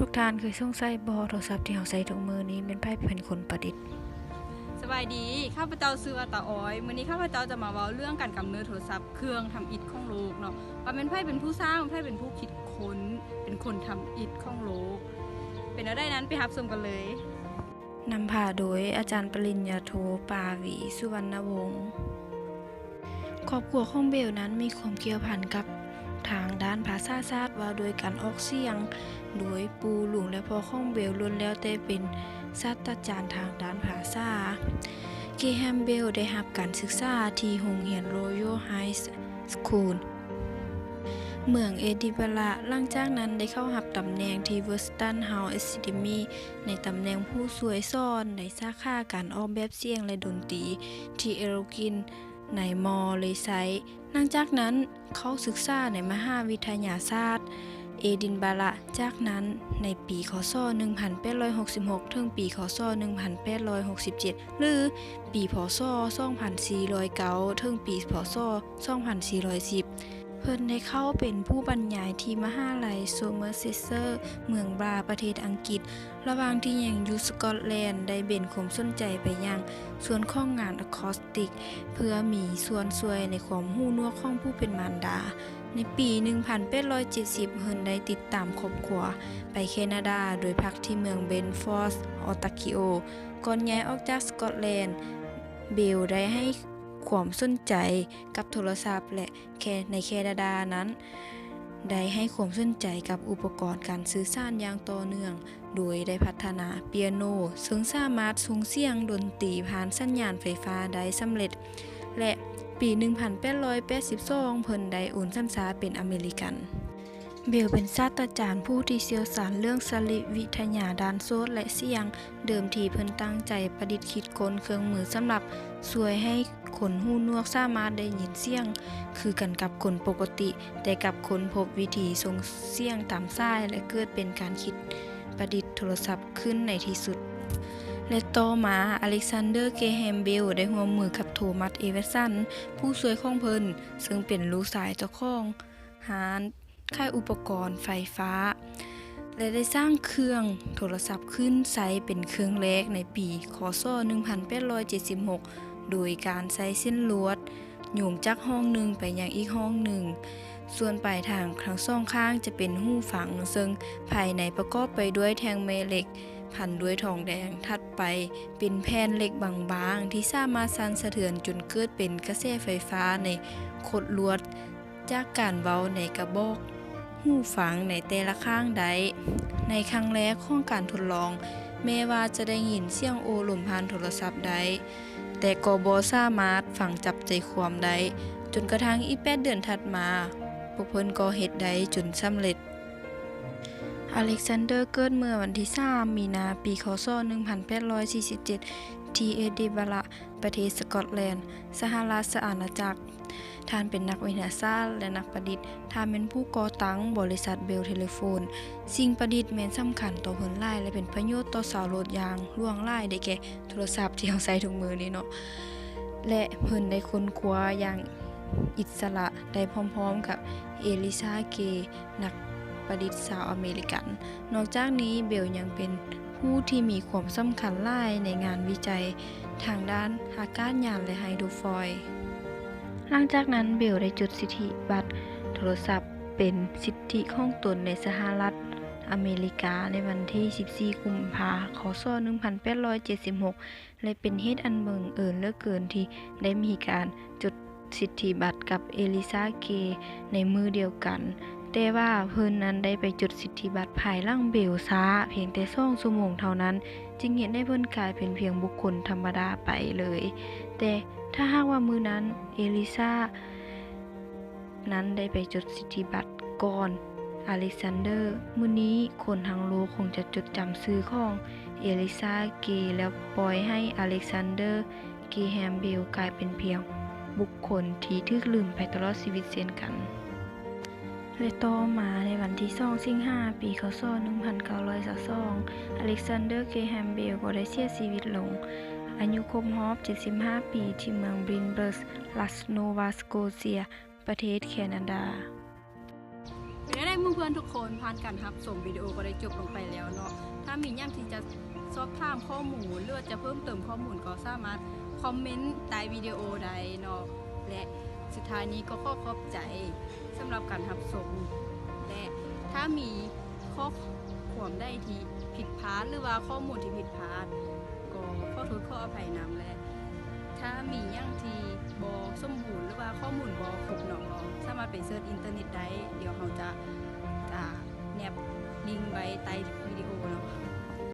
ທຸກທ່ານເຄີຍສົງໄສບໍ່ ໂທລະສັບທີ່ເຮົາໃຊ້ທຸກມື້ນີ້ແມ່ນໃຜເປັນຄົນປະດິດ? ສະບາຍດີ, ຂ້າພະເຈົ້າຊື່ວ່າຕາອອຍ. ມື້ນີ້ຂ້າພະເຈົ້າຈະມາເວົ້າເລື່ອງການກຳເນີດໂທລະສັບເຄື່ອງທຳອິດຂອງໂລກເນາະ, ວ່າແມ່ນໃຜເປັນຜູ້ສ້າງ, ໃຜເປັນຜູ້ຄິດຄົ້ນ, ເປັນຄົນທຳອິດຂອງໂລກ. ເປັນແນວໃດນັ້ນ ໄປຮັບຊົມກັນເລີຍ. ນຳພາໂດຍອາຈານປະລິນຍາໂທ ປາວີ ສຸວັນນະວົງ. ຄອບຄົວຂອງເບວນັ້ນມີຄວາມກ່ຽວພັນກັບທາງດ້ານພາສາສາດ ວ່າໂດຍການອອກສຽງໂດຍປູ່ລຸງ ແລະ ພໍ່ຂອງເບວລ້ວນແລ້ວແຕ່ເປັນສາດຕະຈານທາງດ້ານພາສາ. ເກແຮມ ເບວ ໄດ້ຮັບການສຶກສາທີ່ໂຮງຮຽນ Royal High School ເມືອງເອດິນບະຣະ, ຫຼັງຈາກນັ້ນໄດ້ເຂົ້າຮັບຕຳແໜ່ງທີ່ Western House Academy ໃນຕຳແໜ່ງຜູ້ຊ່ວຍສອນໃນສາຂາການອອກແບບສຽງ ແລະ ດົນຕີທີ່ Elgin ໃນມໍເລໄຊ. ຫຼັງຈາກນັ້ນເຂົ້າສຶກສາໃນມະຫາວິທະຍາສາດເອດິນບະຣະ. ຈາກນັ້ນໃນປີ ຄ.ສ. ໜຶ່ງພັນແປດຮ້ອຍຫົກສິບຫົກ ເຖິງປີ ຄ.ສ. ໜຶ່ງພັນແປດຮ້ອຍຫົກສິບເຈັດ ຫຼື ປີ ພ.ສ. ສອງພັນສີ່ຮ້ອຍເກົ້າ ເຖິງປີ ພ.ສ. ສອງພັນສີ່ຮ້ອຍສິບ ເພິ່ນໄດ້ເຂົ້າເປັນຜູ້ບັນຍາຍທີ່ມະຫາໄລ Somerset ເມືອງບຣາ ປະເທດອັງກິດ. ລະຫວ່າງທີ່ຍັງຢູ່ສະກອດແລນ ໄດ້ເບັນຄວາມສົນໃຈໄປຍັງສ່ວນຂອງງານອາຄອສຕິກ ເພື່ອມີສ່ວນຊ່ວຍໃນຄວາມຫູໜວກຂອງຜູ້ເປັນມານດາ. ໃນປີໜຶ່ງພັນແປດຮ້ອຍເຈັດສິບ ເພິ່ນໄດ້ຕິດຕາມຄອບຄົວໄປແຄນາດາ ໂດຍພັກທີ່ເມືອງ Bedford Ontario. ກ່ອນຍ້າຍອອກຈາກສະກອດແລນ, ເບວ ໄດ້ໃຫ້ຄວາມສົນໃຈກັບໂທລະສັບ ແລະ ແຄ ໃນແຄນາດານັ້ນ ໄດ້ໃຫ້ຄວາມສົນໃຈກັບອຸປະກອນການສື່ສານຢ່າງຕໍ່ເນື່ອງ, ໂດຍໄດ້ພັດທະນາປຽໂນ ເຊິ່ງສາມາດສົ່ງສຽງດົນຕີຜ່ານສັນຍານໄຟຟ້າໄດ້ສຳເລັດ ແລະ ປີໜຶ່ງພັນແປດຮ້ອຍແປດສິບສອງ ເພິ່ນໄດ້ໂອນສັນຊາດເປັນອາເມລິກັນ. ເບວ ເປັນສາດຕະຈານຜູ້ທີ່ຊ່ຽວຊານເລື່ອງສະລິວິທະຍາດ້ານໂສດ ແລະ ສຽງ. ເດີມທີເພິ່ນຕັ້ງໃຈປະດິດຄິດຄົ້ນເຄື່ອງມືສຳລັບຊ່ວຍໃຫ້ຄົນຫູໜວກສາມາດໄດ້ຍິນສຽງຄືກັນກັບຄົນປົກກະຕິ, ແຕ່ກັບຄົ້ນພົບວິທີສົ່ງສຽງຕາມສາຍ ແລະ ເກີດເປັນການຄິດປະດິດໂທລະສັບຂຶ້ນໃນທີ່ສຸດ. ແລະ ຕໍ່ມາ ອາເລັກຊານເດີ ເກແຮມ ເບວ ໄດ້ຮ່ວມມືກັບໂທມັດ ເອເວັດສັນ ຜູ້ຊ່ວຍຂອງເພິ່ນ, ເຊິ່ງເປັນລູກຊາຍເຈົ້າຂອງຮ້ານ ຂາຍອຸປະກອນໄຟຟ້າ ແລະ ໄດ້ສ້າງເຄື່ອງໂທລະສັບຂຶ້ນໃຊ້ເປັນເຄື່ອງແລກໃນປີ ຄ.ສ. ໜຶ່ງພັນແປດຮ້ອຍເຈັດສິບຫົກ ໂດຍການໃຊ້ເສັ້ນລວດໂຍງຈາກຫ້ອງໜຶ່ງໄປຍັງອີກຫ້ອງໜຶ່ງ. ສ່ວນປາຍທາງທັງສອງຂ້າງຈະເປັນຫູຟັງ, ເຊິ່ງພາຍໃນປະກອບໄປດ້ວຍແທ່ງແມ່ເຫຼັກພັນດ້ວຍທອງແດງ. ຖັດໄປເປັນແຜ່ນເຫຼັກບາງໆ ທີ່ສາມາດສັ່ນສະເທືອນຈົນເກີດເປັນກະແສໄຟຟ້າໃນຂົດລວດ ຈາກການເວົ້າໃນກະບອກຫູຟັງໃນແຕ່ລະຂ້າງໄດ້. ໃນຄັ້ງແລກຂອງການທົດລອງ, ແມ້ວ່າຈະໄດ້ຍິນສຽງໂອ້ລົມຜ່ານໂທລະສັບໄດ້, ແຕ່ກໍບໍ່ສາມາດຟັງຈັບໃຈຄວາມໄດ້, ຈົນກະທັ້ງອີກແປດເດືອນຖັດມາ, ພວກເພິ່ນກໍເຮັດໄດ້ຈົນສຳເລັດ. ອາເລັກຊານເດີ ເກີດເມື່ອວັນທີສາມ ມີນາ ປີ ຄ.ສ. ໜຶ່ງພັນແປດຮ້ອຍສີ່ສິບເຈັດ ທີ່ເອດິນບະຣະ ປະເທດສະກອດແລນ, ສະຫະລາຊະອານາຈັກ. ທ່ານເປັນນັກວິທະຍາສາດ ແລະ ນັກປະດິດ. ທ່ານແມ່ນຜູ້ກໍ່ຕັ້ງບໍລິສັດ Bell Telephone. ສິ່ງປະດິດແມ່ນສຳຄັນຕໍ່ເພິ່ນຫຼາຍ ແລະ ເປັນປະໂຫຍດຕໍ່ຊາວໂລກຢ່າງຫຼວງຫຼາຍ, ໄດ້ແກ່ໂທລະສັບທີ່ເຮົາໃຊ້ທຸກມື້ນີ້ເນາະ. ແລະ ເພິ່ນໄດ້ຄົ້ນຄວ້າຢ່າງອິດສະຫຼະໄດ້ພ້ອມໆກັບ ເອລິຊາ ເກ ນັກປະດິດຊາວອາເມລິກັນ. ນອກຈາກນີ້, ເບວຍັງເປັນຜູ້ທີ່ມີຄວາມສຳຄັນຫຼາຍໃນງານວິໄຈທາງດ້ານອາກາດຍານ ແລະ ໄຮໂດຣຟອຍ. ຫຼັງຈາກນັ້ນ, ເບວໄດ້ຈົດສິດທິບັດໂທລະສັບເປັນສິດທິຂອງຕົນໃນສະຫະລັດອາເມລິກາ ໃນວັນທີສິບສີ່ ກຸມພາ ຄ.ສ. ໜຶ່ງພັນແປດຮ້ອຍເຈັດສິບຫົກ ແລະ ເປັນເຫດອັນບັງເອີນເຫຼືອເກີນທີ່ໄດ້ມີການຈົດສິດທິບັດກັບ ເອລິຊາ ເກ ໃນມື້ດຽວກັນ, ແຕ່ວ່າເພິ່ນນັ້ນໄດ້ໄປຈົດສິດທິບັດພາຍຫຼັງເບວຊ້າພຽງແຕ່ສອງຊົ່ວໂມງເທົ່ານັ້ນ, ຈຶ່ງເຮັດໃຫ້ເພິ່ນກາຍເປັນພຽງບຸກຄົນທຳມະດາໄປເລີຍ. ແຕ່ຖ້າຫາກວ່າມື້ນັ້ນ ເອລິຊາ ນັ້ນໄດ້ໄປຈົດສິດທິບັດກ່ອນອາເລັກຊານເດີ. ມື້ນີ້ຄົນທັງໂລກຄົງຈະຈົດຈຳຊື່ຂອງເອລິຊາ ເກ ແລ້ວປ່ອຍໃຫ້ອາເລັກຊານເດີ ເກແຮມ ເບວ ກາຍເປັນພຽງບຸກຄົນທີ່ຖືກລືມໄປຕະຫຼອດຊີວິດເຊັ່ນກັນ. ແລະ ຕໍ່ມາໃນວັນທີສອງ ສິງຫາ ປີ ຄ.ສ. ໜຶ່ງພັນເກົ້າຮ້ອຍຊາວສອງ ອາເລັກຊານເດີ ເກແຮມ ເບວ ກໍໄດ້ເສຍຊີວິດລົງ ອາຍຸຄົບຮອບເຈັດສິບຫ້າປີ ທີ່ເມືອງ Brinbridge ລັດ Nova Scotia ປະເທດແຄນາດາ. ແນວໃດ ໝູ່ເພື່ອນທຸກຄົນ ຜ່ານການຮັບຊົມວິດີໂອກໍໄດ້ຈົບລົງໄປແລ້ວເນາະ. ຖ້າມີຫຍັງທີ່ຈະສອບຖາມຂໍ້ມູນ ຫຼືວ່າຈະເພີ່ມເຕີມຂໍ້ມູນ ກໍສາມາດຄອມເມັນໃຕ້ວິດີໂອໄດ້ເນາະ. ແລະ ສຸດທ້າຍນີ້ກໍຂໍຂອບໃຈສຳລັບການຮັບຊົມ ແລະ ຖ້າມີຂໍ້ຄວາມໃດທີ່ຜິດພາດ ຫຼືວ່າຂໍ້ມູນທີ່ຜິດພາດ ກໍຂໍໂທດຂໍອະໄພນຳ ແລະ ຖ້າມີຫຍັງທີ່ບໍ່ສົມບູນ ຫຼືວ່າຂໍ້ມູນບໍ່ຄົບເນາະ ກໍສາມາດໄປເສີດອິນເຕີເນັດໄດ້. ດຽວເຮົາຈະ ຈະແນບລິງໄວ້ໃຕ້ວິດີໂອເນາະ.